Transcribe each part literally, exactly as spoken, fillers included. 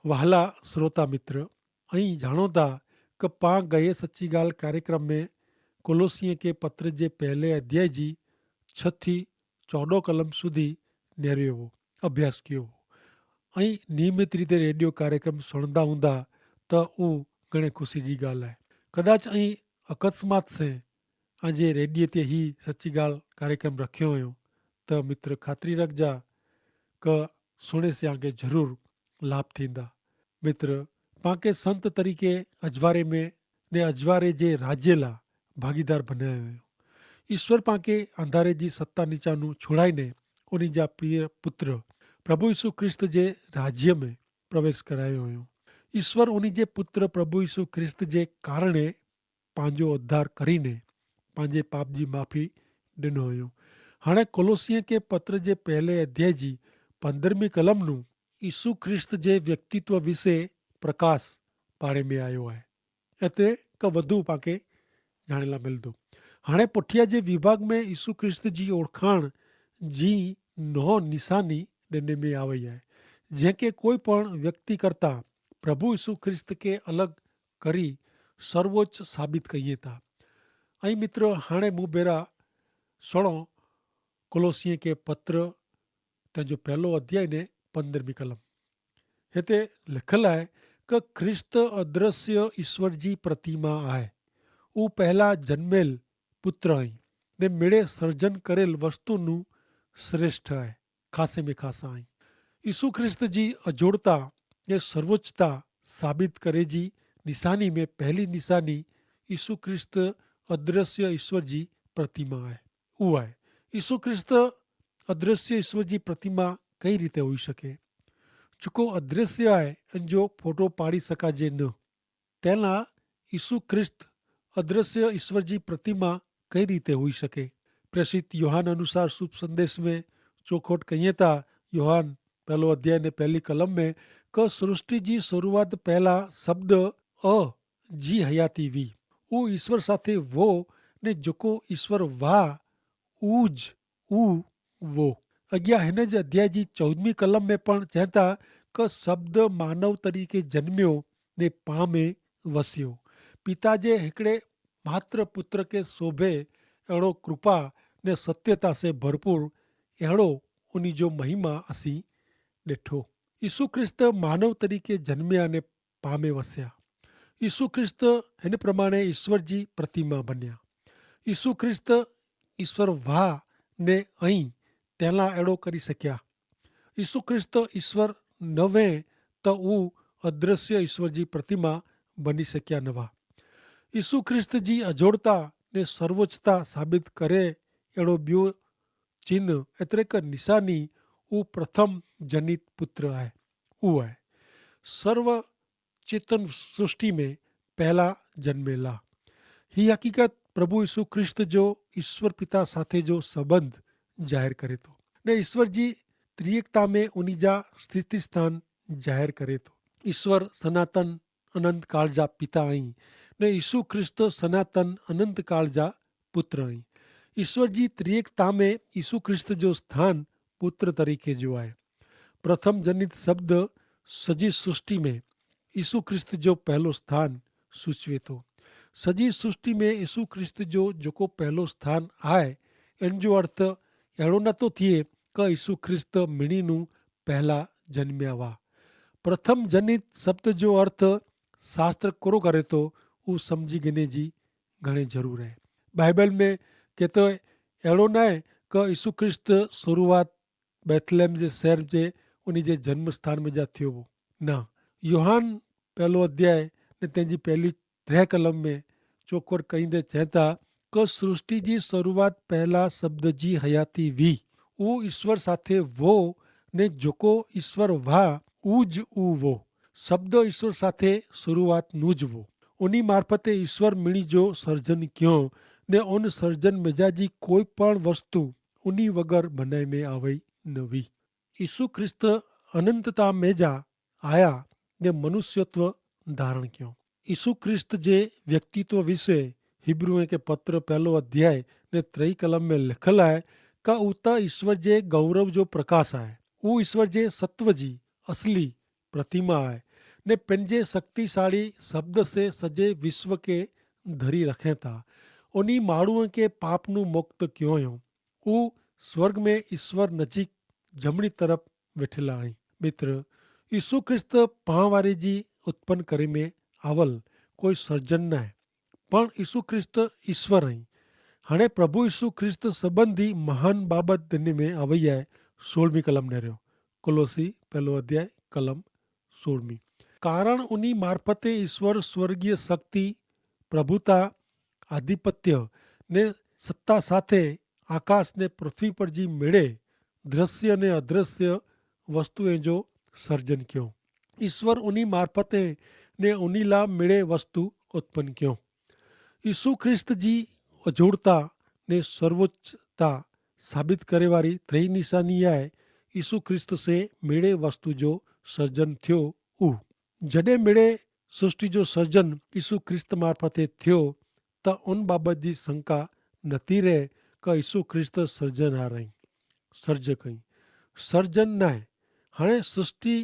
વહાલા શ્રોતા મિત્ર, અહીં જાણો થા કે પાં ગયે સચ્ચી ગાલ કાર્યક્રમ મેં કોલોસિયે કે પત્ર જે પહેલે અધ્યાય જી છ થી ચોડો કલમ સુધી નેર્યો વો અભ્યાસ કિયો વો. અહીં નિયમિત રીતે રેડિયો કાર્યક્રમ સુણદા હુંદા તો ઉં ઘણે ખુશી જી ગાલ હૈ. કદાચ અહીં અકસ્માત સે આજે રેડિયો તે હી સચ્ચી ગાલ કાર્યક્રમ રખ્યો હોયો, તો મિત્ર ખાતરી રખજા કે સુણે સે આગે જરૂર લાભ થીંદા. મિત્ર, પાંકે સંત તરીકે અજવારે મેં ને અજવારે જે રાજ્યલા ભાગીદાર ભનાયો હોયો. ઈસ્વર પાંકે અંધારે જી સત્તા નીચાનું છુડાઈ ને ઉની જા પ્રિય પુત્ર પ્રભુ ઈસુ ખ્રિસ્ત જે રાજ્ય મેં પ્રવેશ કરાયો હોયો. ઈસ્વર ઉની જે પુત્ર પ્રભુ ઈસુ ખ્રિસ્ત જે કારણે પાંજો અધ્યાર કરીને પાંજે પાપ જી માફી ડેનો હોયો. હાણે કોલોસિયે કે પત્ર જે પહેલે અધ્યાય જી પંદ્રહમી કલમનું ઈસુ ખ્રિસ્ત જે વ્યક્તિત્વ વિશે પ્રકાશ પાડે મેં આયો હૈ. એતરે કે વધુ પાંકે જાણેલા મિલદો. હાણે પઠિયા જે વિભાગ મેં ઈસુ ખ્રિસ્ત જી ઓળખાણ જી નોહ નિશાની ડેને મેં આવે હૈ, જે કે કોઈ પણ વ્યક્તિ કરતા પ્રભુ ઈસુ ખ્રિસ્ત કે અલગ કરી સર્વોચ્ચ સાબિત કહિએ તા. અહીં મિત્ર, હાણે મુભેરા સણો કોલોસિયે કે પત્ર તેનો પહેલો અધ્યાય ને પંદ્રહમી કલમ. હેતા લિખલ આય કે ખ્રિસ્ત અદ્રશ્ય ઈસ્વર જી પ્રતિમા આય. ઉં પહેલા જન્મેલ પુત્ર અહીં ને મેળે સર્જન કરેલ વસ્તુનું શ્રેષ્ઠ આય. ખાસે મેં ખાસા અહીં ઈસુ ખ્રિસ્ત જી અજોડતા ને સર્વોચ્ચતા સાબિત કરે જી નિશાની મેં પહેલી નિશાની ઈસુ ખ્રિસ્ત અદ્રશ્ય ઈસ્વર જી પ્રતિમા આય. ઉ આય ઈસુ ખ્રિસ્ત અદ્રશ્ય ઈસ્વર જી પ્રતિમા કઈ રીતે હોઈ શકે? ચૂકો અદ્રશ્ય આય અને જો ફોટો પાડી શકાજે ન, તેના ઈસુ ખ્રિસ્ત અદ્રશ્ય ઈસ્વર જી પ્રતિમા કઈ રીતે હોઈ શકે? પ્રેસિત યોહાન અનુસાર શુભ સંદેશ મેં ચોખોટ કહિયે તા યોહાન પહેલો અધ્યાય ને પહેલી કલમ મેં કે સૃષ્ટિ જી શરૂઆત પહેલા શબ્દ અ જી હયાતી વી. ઉ ઈસ્વર સાથે વો ને જોકો ઈસ્વર વાહ ઉજ ઉ વો. અગિયા હેન જ અધ્યાય જી ચૌદમી કલમ મેં પણ ચેંતા કે શબ્દ માનવ તરીકે જન્મ્યો ને પામે વસ્યો. પિતા જે હેકડ઼ે માત્ર પુત્ર કે શોભે એડો કૃપા ને સત્યતા સે ભરપૂર એડો ઉની જો મહિમા અસી ડેઠો. ઈસુ ખ્રિસ્ત માનવ તરીકે જન્મ્યા ને પામે વસ્યા. ઈસુ ખ્રિસ્ત હેન પ્રમાણે ઈસ્વર જી પ્રતિમા બન્યા. ઈસુ ખ્રિસ્ત ઈસ્વર વાહ ને અહીં તેલા એડો કરી શક્યા. ઈસુ ખ્રિસ્ત ઈસ્વર નવે તો ઉં અદ્રશ્ય ઈસ્વર જી પ્રતિમા બની શક્યા નવા. ઈસુ ખ્રિસ્ત જી અજોડતા ને સર્વોચ્ચતા સાબિત કરે એડો બ્યો ચિહ્ન એતરેક નિશાની ઉ પ્રથમ જનિત પુત્ર આય. ઉ આય સર્વ ચેતન સૃષ્ટિ મેં પહેલા જન્મેલા. હી હકીકત પ્રભુ ઈસુ ખ્રિસ્ત જો ઈસ્વર પિતા સાથે જો સંબંધ જાહેર કરે તો ને ઈસ્વર જી ત્રિયેકતા મેં ઉની જા સ્થિતિસ્થાન જાહેર કરે તો. ઈસ્વર સનાતન અનંતકાળ જા પિતા અહીં ને ઈસુ ખ્રિસ્ત સનાતન અનંતકાળ જા પુત્ર અહીં. ઈસ્વર જી ત્રિયેકતા મેં ઈસુ ખ્રિસ્ત જો સ્થાન પુત્ર તરીકે જો આય. પ્રથમ જનિત શબ્દ સજી સૃષ્ટિ મેં ઈસુ ખ્રિસ્ત જો પહેલો સ્થાન સૂચવે તો. સજી સૃષ્ટિ મેં ઈસુ ખ્રિસ્ત જો જોકો પહેલો સ્થાન આય એન જો અર્થ એડો નતો થિયે કે ઈસુ ખ્રિસ્ત મિણીનું પહેલા જન્મ્યા વા. પ્રથમ જનિત શબ્દ જો અર્થ શાસ્ત્ર કોરો કરે તો ઉં સમઝી ગિને જી ઘણી જરૂર હૈ. બાઈબલ મેં કેતો એડો નાય કે ઈસુ ખ્રિસ્ત શરૂઆત બેથલેમ જે શહેર જે ઉની જે જન્મસ્થાન મેં જા થયો વો. ના, યોહાન પહેલો અધ્યાય ને તેની પહેલી ત્રે કલમ મેં ચોખવટ કરી દે ચેતા કે સૃષ્ટિ જી શરૂઆત પહેલા શબ્દ જી હયાતી વી. ઉ ઈસ્વર સાથે વો ને જોકો ઈસ્વર વા ઉજ ઉ વો. શબ્દ ઈસ્વર સાથે શરૂઆત નું જ વો. ઉની મારફતે ઈસ્વર મિણી જો સર્જન ક્યો ને ઉન સર્જન મેજા જી કોઈ પણ વસ્તુ ઉની વગર બનાઈ મેં આવે નવી. ઈસુ ખ્રિસ્ત અનંતતા મેં જા આયા ને મનુષ્યત્વ ધારણ ક્યો. ઈસુ ખ્રિસ્ત જે વ્યક્તિત્વ વિશે હિબ્રૂએ કે પત્ર પહેલો અધ્યાય ને ત્રય કલમ મેં લિખલ આય કા ઉતા ઈસ્વર જે ગૌરવ જો પ્રકાશ આય. ઉ ઈસ્વર જે સત્વ જી અસલી પ્રતિમા આય. ને પેનજે શક્તિશાળી શબ્દ સે સજે વિશ્વ કે ધરી રખેં થા. ઉની માણૂ કે પાપનું મુક્ત ક્યો યો. ઉહ સ્વર્ગ મેં ઈસ્વર નજીક જમણી તરફ વેઠેલા હૈં. મિત્ર, ઈસુ ખ્રિસ્ત પાં વારે જી ઉત્પન કરે મેં આવલ કોઈ સર્જન નાય, પણ ઈસુ ખ્રિસ્ત ઈસ્વર હૈં. હણે પ્રભુ ઈસુ ખ્રિસ્ત સંબંધી મહાન બાબત દને મેં આવય હૈ. સોળમી કલમ નહર્યો. કોલોસી પહેલો અધ્યાય કલમ સોળમી. કારણ ઉની મારફતે ઈસ્વર સ્વર્ગીય શક્તિ, પ્રભુતા, આધિપત્ય ને સત્તા સાથે આકાશ ને પૃથ્વી પર જી મેળે દ્રશ્ય ને અદ્રશ્ય વસ્તુ એજો સર્જન ક્યો. ઈસ્વર ઉની મારફતે ને ઉની લા મેળે વસ્તુ ઉત્પન ક્યો. ઈસુ ખ્રિસ્ત જી અજોડતા ને સર્વોચ્ચતા સાબિત કરેવારી ત્રય નિશાની આય. ઈસુ ખ્રિસ્ત સે મેળે વસ્તુ જો સર્જન થ્યો ઉહ. જડે મેળે સૃષ્ટિ જો સર્જન ઈસુ ખ્રિસ્ત મારફતે થ્યો, તો ઉન બાબત જી શંકા નથી રહે કે ઈસુ ખ્રિસ્ત સર્જન હાર હૈં, સર્જક હૈં. સર્જન નાય. હણે સૃષ્ટિ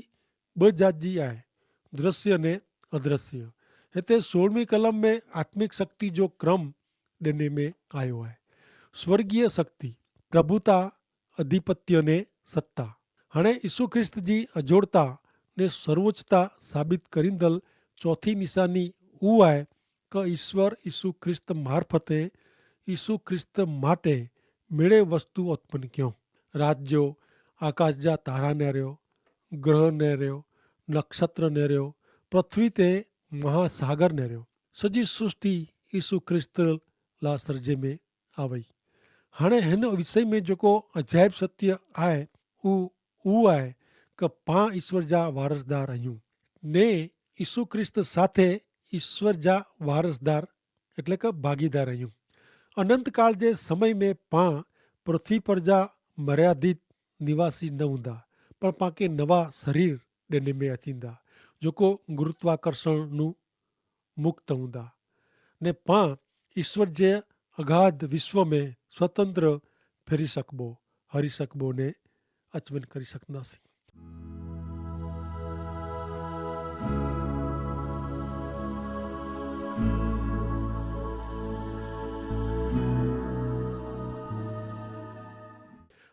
બજાજી આય, દ્રશ્ય ને અદ્રશ્ય. હેતા સોળમી કલમ મેં આત્મિક શક્તિ જો ક્રમ દેને મેં આયો આય. સ્વર્ગીય શક્તિ, પ્રભુતા, અધિપત્ય ને સત્તા. હણે ઈસુ ખ્રિસ્ત જી અજોડતા ને સર્વોચ્ચતા સાબિત કરીંદલ ચોથી નિશાની ઉ આય કે ઈસ્વર ઈસુ ખ્રિસ્ત મારફતે ઈસુ ખ્રિસ્ત માટે મેળે વસ્તુ ઉત્પન ક્યો. રાજ્યો, આકાશ જા તારા નેર્યો, ગ્રહ નેર્યો, નક્ષત્ર નેર્યો, પૃથ્વી તે મહાસાગર નેર્યો. સજી સૃષ્ટિ ઈસુ ખ્રિસ્ત લા સર્જે મેં આવય. હાણે હેન વિષય મેં જોકો અજાયબ સત્ય આય ઉ ઉ આય કે પાં ઈસ્વર જા વારસદાર અહ્યું, ને ઈસુ ખ્રિસ્ત સાથે ઈસ્વર જા વારસદાર એટલે કે ભાગીદાર અહ્યું. અનંતકાળ જે સમય મેં પાં પૃથ્વી પર જા મર્યાદિત નિવાસી ન હુંદા, પણ પાંકે નવા શરીર દેને મેં અચીંદા, જોકો ગુરુત્વાકર્ષણનું મુક્ત હુંદા, ને પાં ઈસ્વર જે અગાધ વિશ્વ મેં સ્વતંત્ર ફેરી સકબો, હરી સકબો ને અચવન કરી સકના સી.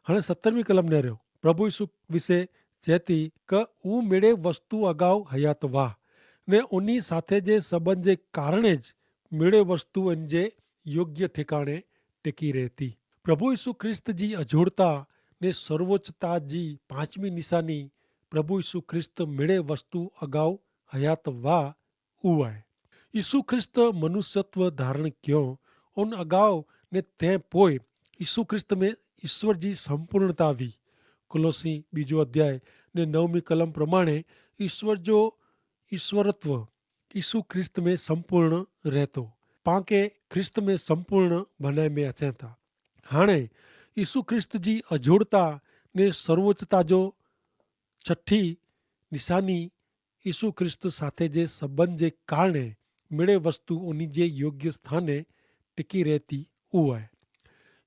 હણે સત્તરમી કલમ નેર્યો, પ્રભુ ઈસુ વિશે ચેતી કે ઉં મેળે વસ્તુ અગાઉ હયાત વાહ, ને ઉની સાથે જે સંબંધ જે કારણે જ મેળે વસ્તુ એનજે યોગ્ય ઠેકાણે ટેકી રહેતી. પ્રભુ ઈસુ ખ્રિસ્ત જી અજોડતા ને સર્વોચ્ચતા જી પાંચમી નિશાની પ્રભુ ઈસુ ખ્રિસ્ત મેળે વસ્તુ અગાઉ હયાત વાહ ઉવાએ. ઈસુ ખ્રિસ્ત મનુષ્યત્વ ધારણ ક્યો, ઉન અગાઉ ને તે પોય ઈસુ ખ્રિસ્ત મેં ઈસ્વર જી સંપૂર્ણતા વી. કોલોસી બીજો અધ્યાય ને નવમી કલમ પ્રમાણે ઈસ્વર જો ઈસ્વરત્વ ઈસુ ખ્રિસ્ત મેં સંપૂર્ણ રહેતો. પાંકે ખ્રિસ્ત મેં સંપૂર્ણ ભનાઈ મેં અચેતા. હાણે ઈસુ ખ્રિસ્ત જી અજોડતા ને સર્વોચ્ચતા જો છઠી નિશાની ઈસુ ખ્રિસ્ત સાથે જે સંબંધ જે કારણે મેળે વસ્તુ ઉની જે યોગ્ય સ્થાને ટીકી રહેતી ઉવાએ.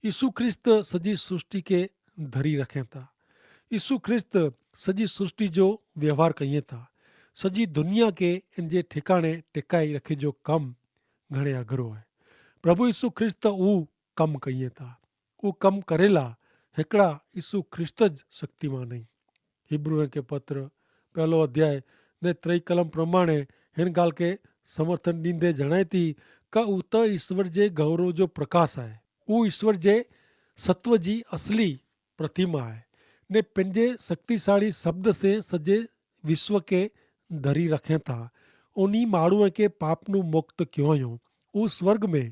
ઈસુ ખ્રિસ્ત સજી સૃષ્ટિ કે ધરી રખેતા. ઈસુ ખ્રિસ્ત સજી સૃષ્ટિ જો વ્યવહાર કહિએ થા. સજી દુનિયા કે એનજે ઠિકાણે ટેકાઈ રખે જો કમ ઘણે અઘરો હૈ. પ્રભુ ઈસુ ખ્રિસ્ત ઉં કમ કહિએ થા. ઉં કમ કરેલા હેકડા ઈસુ ખ્રિસ્ત જ શક્તિમાન હૈં. હિબ્રૂ કે પત્ર પહેલો અધ્યાય ને ત્રય કલમ પ્રમાણે હેન ગાલ કે સમર્થન દીંદે જણાયતી કા ઉત ઈસ્વર જે ગૌરવ જો પ્રકાશ આય. ઉ ઈસ્વર જે સત્વ જી અસલી પ્રતિમા આય. ને પેનજે શક્તિશાળી શબ્દ સે સજે વિશ્વ કે ધરી રખેં થા. ઉની માણૂ કે પાપનું મુક્ત ક્યો અયો. ઉ સ્વર્ગ મેં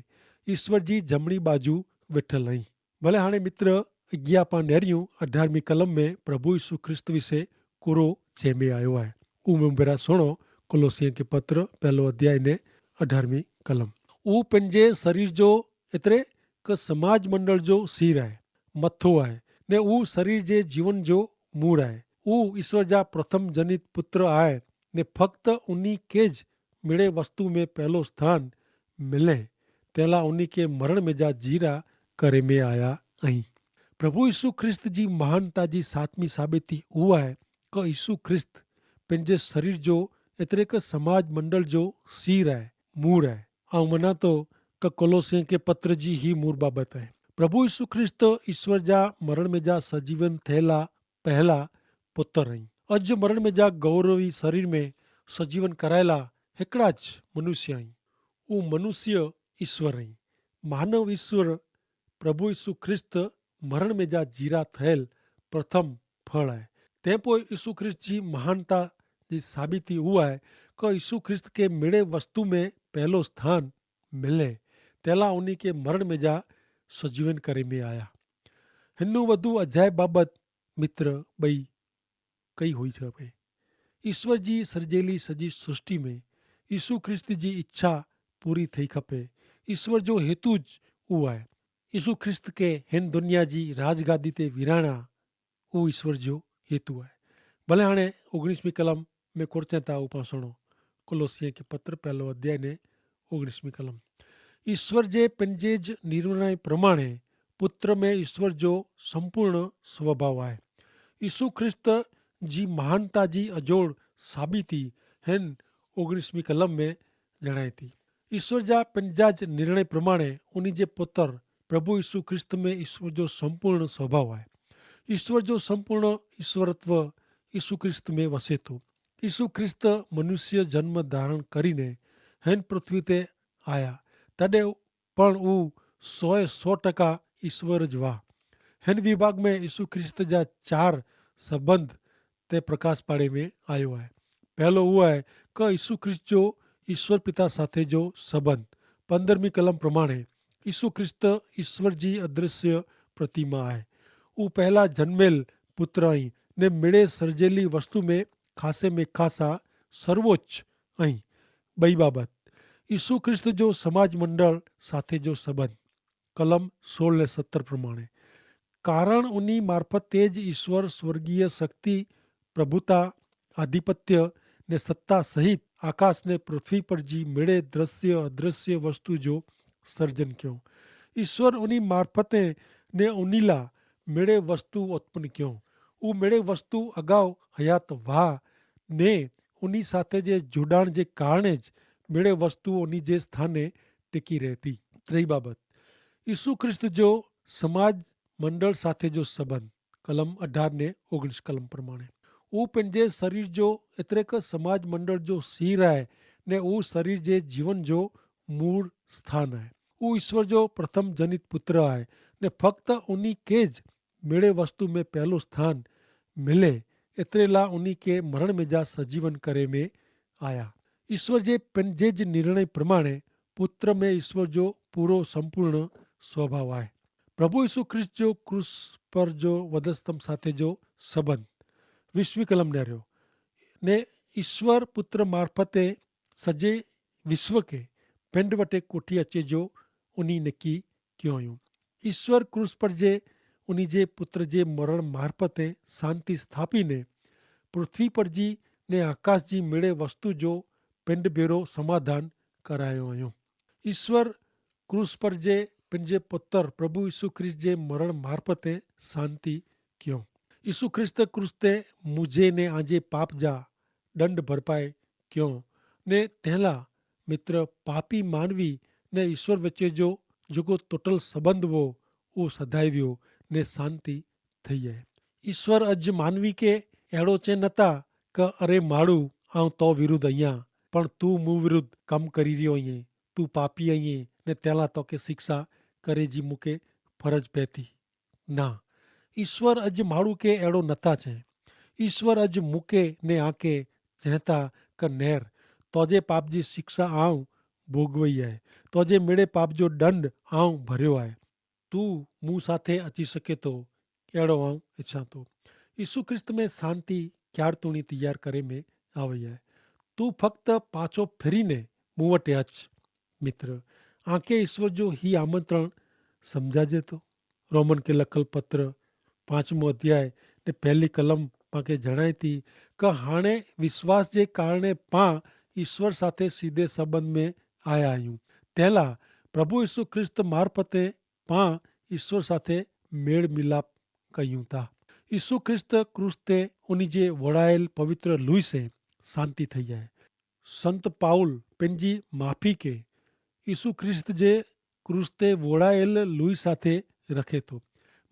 ઈસ્વર જી જમણી બાજુ વેઠલ હૈં. ભલે હાણે મિત્ર અગિયા પાં નેરિયું અઢારમી કલમ મેં પ્રભુ ઈસુ ખ્રિસ્ત વિશે કુરો ચેમે આયો હૈ. ઉમે ઉમેરા સુણો. કોલોસિયા કે પત્ર પહેલો અધ્યાય ને અઢારમી કલમ. ઉ પેનજે શરીર જો એતરે કે સમાજ મંડળ જો સીર આય, મથો આય, ને ઉ શરીર જે જીવન જો મૂર આય. ઉ ઈસ્વર જા પ્રથમ જનિત પુત્ર આય, ને ફક્ત ઉની કે જ મેળે વસ્તુ મેં પહેલો સ્થાન મિલે, તેલા ઉની કે મરણ મેં જા જીરા કરે મેં આયા અહીં. પ્રભુ ઈસુ ખ્રિસ્ત જી મહાનતા જી સાતમી સાબિતી ઉ આય કે ઈસુ ખ્રિસ્ત પેનજે શરીર જો એતરે કે સમાજ મંડળ જો સીર હૈ, મૂર હૈ. આઉં મનાતો કે કોલોસિયન કે પત્ર જી હી મૂર બાબત હૈ. પ્રભુ ઈસુ ખ્રિસ્ત ઈસ્વર જા મરણ મેં જા સજીવન થયેલા પહેલા પુત્ર હૈં. અજ મરણ મેં જા ગૌરવી શરીર મેં સજીવન કરાયેલા હેકડા જ મનુષ્ય હૈં. ઉં મનુષ્ય ઈસ્વર હૈં. માનવ ઈસ્વર પ્રભુ ઈસુ ખ્રિસ્ત મરણ મેં જા જીરા થયેલ પ્રથમ ફળ હૈ. તે પોય ઈસુ ખ્રિસ્ત જી મહાનતા જી સાબિતી ઉઆ હૈ, કે ઈસુ ખ્રિસ્ત કે મેળે વસ્તુ મેં પહેલો સ્થાન મિલે તેલા ઉની કે મરણ મેં જા સજીવન કરે મેં આયા. હિન્નુ વધુ અજાય બાબત મિત્ર બઈ કઈ હોઈ છે? ઈસ્વર જી સર્જેલી સજી સૃષ્ટિ મેં ઈસુ ખ્રિસ્ત જી ઇચ્છા પૂરી થઈ ખપે. ઈસ્વર જો હેતુ જ ઉઆ હૈ. ઈસુ ખ્રિસ્ત કે હેન દુનિયા જી રાજગાદી તે વિરાણા ઉ ઈસ્વર જો હેતુ હૈ. ભલે હાણે ઓગણીસમી કલમ મેં કોરચે તા ઉપાસણો. કોલોસિયા કે પત્ર પહેલો અધ્યાય ને ઓગણીસમી કલમ. ઈસ્વર જે પંજે જ નિર્ણય પ્રમાણે પુત્ર મેં ઈસ્વર જો સંપૂર્ણ સ્વભાવ હૈ. ઈસુ ખ્રિસ્ત જી મહાનતા જી અજોડ સાબિતી હેન ઓગણીસમી કલમ મેં જણાયતી. ઈસ્વર જા પંજા જ નિર્ણય પ્રમાણે ઉની જે પુતર પ્રભુ ઈસુ ખ્રિસ્ત મેં ઈસ્વર જો સંપૂર્ણ સ્વભાવ હૈ. ઈસ્વર જો સંપૂર્ણ ઈસ્વરત્વ ઈસુ ખ્રિસ્ત મેં વસે થો. ઈસુ ખ્રિસ્ત મનુષ્ય જન્મ ધારણ કરીને હેન પૃથ્વી તે આયા, તદે પણ ઉ સોએ સો ટકા ઈસ્વર જ વાહ. હેન વિભાગ મેં ઈસુ ખ્રિસ્ત જા ચાર સંબંધ તે પ્રકાશ પાડે મેં આયો હૈ. પહેલો ઉઆ હૈ કે ઈસુ ખ્રિસ્ત જો ઈસ્વર પિતા સાથે જો સંબંધ. પંદ્રહમી કલમ પ્રમાણે ઈસુ ખ્રિસ્ત ઈસ્વર જી અદ્રશ્ય પ્રતિમા હૈ. ઉ પહેલા જન્મેલ પુત્ર અહીં ને મેળે સર્જેલી વસ્તુ મેં ખાસે મેં ખાસા સર્વોચ્ચ અહીં. બઈ બાબત ઈસુ ખ્રિસ્ત જો સમાજ મંડળ સાથે જો સંબંધ. કલમ સોળ ને સત્તર પ્રમાણે કારણ ઉની મારફતે જ ઈસ્વર સ્વર્ગીય શક્તિ, પ્રભુતા, આધિપત્ય ને સત્તા સહિત આકાશ ને પૃથ્વી પર જી મેળે દ્રશ્ય અદ્રશ્ય વસ્તુ જો સર્જન ક્યો. ઈસ્વર ઉની મારફતે ને ઉનીલા મેળે વસ્તુ ઉત્પન ક્યો. ઉ મેળે વસ્તુ અગાઉ હયાત વાહ ને ઉની સાથે જે જોડાણ જે કારણે જ મેળે વસ્તુ ઉની જે સ્થાને ટેકી રહેતી. ત્રેય બાબત ઈસુ ખ્રિસ્ત જો સમાજ મંડળ સાથે જો સંબંધ. કલમ અઢાર ને ઓગણીસ કલમ પ્રમાણે ઉપને જે શરીર જો એતરેક સમાજ મંડળ જો સીર આય ને ઉસ શરીર જે જીવન જો મૂળ સ્થાન આય. ઉસ ઈસવ જો પ્રથમ જનિત પુત્ર આય ને ફક્ત ઉની કે જ મેળે વસ્તુ મેં પહેલો સ્થાન મિલે એતરેલા ઉની કે મરણ મેં જા સજીવન કરે મેં આયા. ઈસવ જે પન જે જ નિર્ણય પ્રમાણે પુત્ર મેં ઈસ્વર જો પૂરો સંપૂર્ણ સ્વભાવ આય. પ્રભુ ઈસુ ખ્રિસ્ત જો ક્રૂસ પર જો વધસ્તંભ સાથે જો સંબંધ વિશ્વી કલમ નહર્યો ને ઈસ્વર પુત્ર મારફતે સજે વિશ્વ કે પેંડ વટે કોઠી અચે જો ઉની નકી ક્યો અયો. ઈસ્વર ક્રૂસ પર જે ઉની જે પુત્ર જે મરણ મારફતે શાંતિ સ્થાપી ને પૃથ્વી પર જી ને આકાશ જી મેળે વસ્તુ જો પેંડ ભેરો સમાધાન કરાયો અયો. ઈસ્વર ક્રૂસ પર જે પન જે પુતર પ્રભુ ઈસુ ખ્રિસ્ત જે મરણ મારફતે શાંતિ ક્યો. ઈસુ ખ્રિસ્ત ક્રૂસ તે મુઝે ને આજે પાપ જા દંડ ભરપાય ક્યો ને તેહલા મિત્ર પાપી માનવી ને ઈસ્વર વચ્ચે જો જોકો તોટલ સંબંધ વો ઉસધાયવ્યો ને શાંતિ થઈએ. ઈસ્વર અજ માનવી કે એડો ચે નતા કે અરે માડૂ આઉં તો વિરુદ્ધ અહિયા પણ તું મું વિરુદ્ધ કમ કરી રહ્યો અહિયે. તું પાપી અહિયે ને તેલા તો કે શિક્ષા કરે જી મુકે ફરજ પૈતી. ના, ઈસ્વર અજ માડૂ કે એડો નતા છે. ઈસ્વર અજ મુકે ને આકે ચેહતા કે નેર તોજે પાપ જી શિક્ષા આઉં ભોગવઈ હૈ. તોજે મેડે પાપ જો દંડ આઉં ભર્યો હૈ. તું મું સાથે અચી શકે તો એડો આઉં ઇચ્છા તો. ઈસુ ખ્રિસ્ત મેં શાંતિ ક્યાર તુણી તૈયાર કરે મેં આવે હૈ. તું ફક્ત પાછો ફેરી ને મું વટે અચ. મિત્ર, આંકે ઈસ્વર જો હી આમંત્રણ સમઝાજે તો. રોમન કે લખલ પત્ર પાંચમો અધ્યાય ને પહેલી કલમ પાંકે જણાયતી કે હાણે વિશ્વાસ જે કારણે પાં ઈસ્વર સાથે સીધે સંબંધ મેં આયા આયું. તેલા પ્રભુ ઈસુ ખ્રિસ્ત મારફતે પાં ઈસ્વર સાથે મેળ મિલાપ કહ્યું તા. ઈસુ ખ્રિસ્ત ક્રૂસ તે ઉની જે વડાયેલ પવિત્ર લુઈ સે શાંતિ થઈ હૈ. સંત પાઉલ પૈજી માફી કે ઈસુ ખ્રિસ્ત જે ક્રૂસ તે વોડાયેલ લુઈ સાથે રખે તો.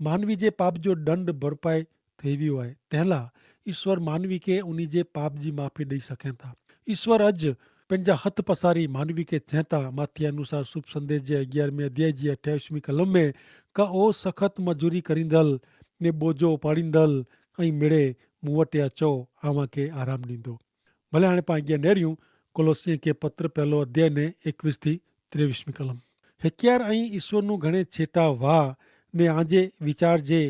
માનવી જે પાપ જો દંડ ભરપાઈ થઈ વ્યો આય તેહલા ઈસ્વર માનવી કે ઉની જે પાપ જી માફી દઈ સકે થા. ઈસ્વર અજ પૈજા હત પસારી માનવી કે ચેતા માથી અનુસાર શુભ સંદેશ જે અગિયાર મેં અધ્યાય જી અઠ્યાવિશ મી કલમ મેં, કા ઓ સખત મજૂરી કરીંદલ ને બોજો ઉપાડીંદલ, અહીં મેળે મુવટે અચો, આવાં કે આરામ નીંદો. ભલે હાણે પાં અગિયા નેર્યું કોલોસિયન કે પત્ર પહેલો અધ્યાય ને એકવીસ થી ત્રેવીસ મી કલમ. હેક્યાર અહીં ઈસ્વરનું ઘણે છેટા વાહ ને આજે વિચાર જે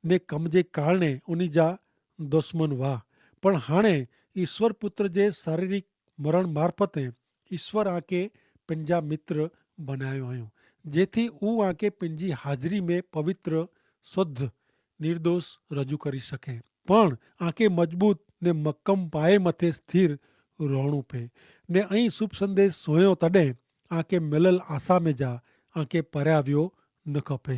ને કમ જે કારણે ઉની જા દુશ્મન વાહ. પણ હાણે ઈસ્વર પુત્ર જે શારીરિક મરણ મારફતે ઈસ્વર આકે પૈજા મિત્ર બનાયો આયો, જેથી ઉં આકે પૈજી હાજરી મેં પવિત્ર, શુદ્ધ, નિર્દોષ રજૂ કરી શકે. પણ આકે મજબૂત ને મક્કમ પાયે મતે સ્થિર રોહણું પે. ને અહીં શુભ સંદેશ સોયો તદે આકે મેલલ આશા મેં જા આકે પર્યાવ્યો ન ખપે.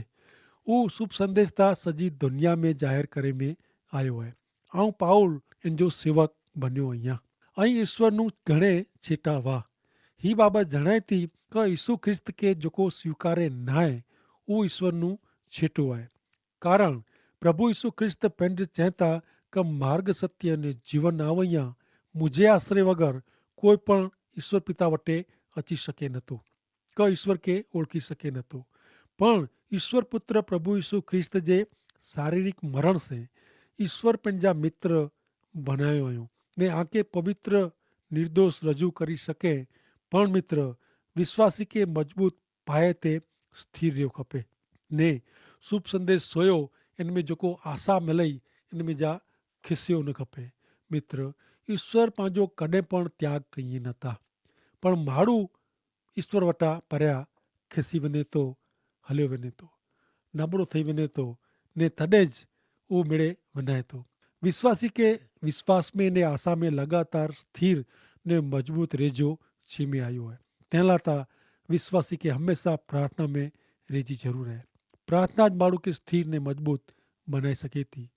ઉ શુભ સંદેશ તા સજી દુનિયા મેં જાહેર કરે મેં આયો હૈ. આઉં પાઉલ એન જો સેવક બન્યો અહિયા. અહીં ઈસ્વરનું ઘણે છેટા વાહ. હી બાબત જણાયતી કે ઈસુ ખ્રિસ્ત કે જોકો સ્વીકારે નાય ઉ ઈસ્વરનું છેટું આય. કારણ પ્રભુ ઈસુ ખ્રિસ્ત પેંડ ચેંતા કે માર્ગ સત્ય અને જીવન આવયા મુઝે આશરે વગર કોઈ પણ ઈસ્વર પિતા વટે અચી શકે નતો, કે ઈસ્વર કે ઓળખી શકે નતો. પણ ઈસ્વર પુત્ર પ્રભુ ઈસુ ખ્રિસ્ત જે શારીરિક મરણ સે ઈસ્વર પેંજા મિત્ર ભનાયો અયો, ને આકે પવિત્ર નિર્દોષ રજૂ કરી શકે. પણ મિત્ર વિશ્વાસી કે મજબૂત પાયે તે સ્થિર રહ્યો ખપે. ને શુભ સંદેશ સોયો એન મેં જોકો આશા મેલઈ એન મેં જા ખિસ્યો ન ખપે. મિત્ર ઈસ્વર પાંજો કદે પણ ત્યાગ કઈ નતા. પણ માડૂ ઈસ્વર વટા પર્યા ખિસી વને તો, હલ્યો વને તો, નબરો થઈ વને તો, ને તદે જ ઉમેડે વનાય તો. વિશ્વાસી કે વિશ્વાસ મેં ને આશા મેં લગાતાર સ્થિર ને મજબૂત રહેજો. છીમે આયો હૈ તેના તા વિશ્વાસી કે હમેંશા પ્રાર્થના મેં રહેજી જરૂર હૈ. પ્રાર્થના જ માડૂ કે સ્થિર ને મજબૂત બનાઈ સકે થી.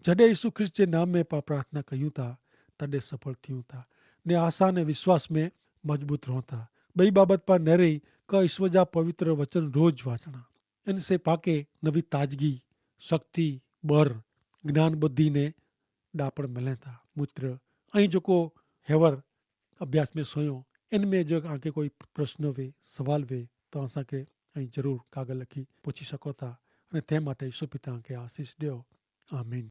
જડે ઈસુ ખ્રિસ્ત જે નામ મેં પા પ્રાર્થના કહ્યું થા તદે સફળ થયું થા, ને આશા ને વિશ્વાસ મેં મજબૂત રોતા. બઈ બાબત પા નરે કા ઈસ્વર જા પવિત્ર વચન રોજ વાંચણા. એન સે પાકે નવી તાજગી, શક્તિ, બર, જ્ઞાન બુદ્ધિ ને ડાપણ મલેતા. મિત્ર અહીં જોકો હેવર અભ્યાસ મેં સોયો એન મેં જો આંકે કોઈ પ્રશ્ન વે, સવાલ વે, તો આંકે અહીં જરૂર કાગળ લખી પૂછી શકો થા. અને તે માટે ઈસુ પિતા આંકે આશીસ દેઓ. આમીન.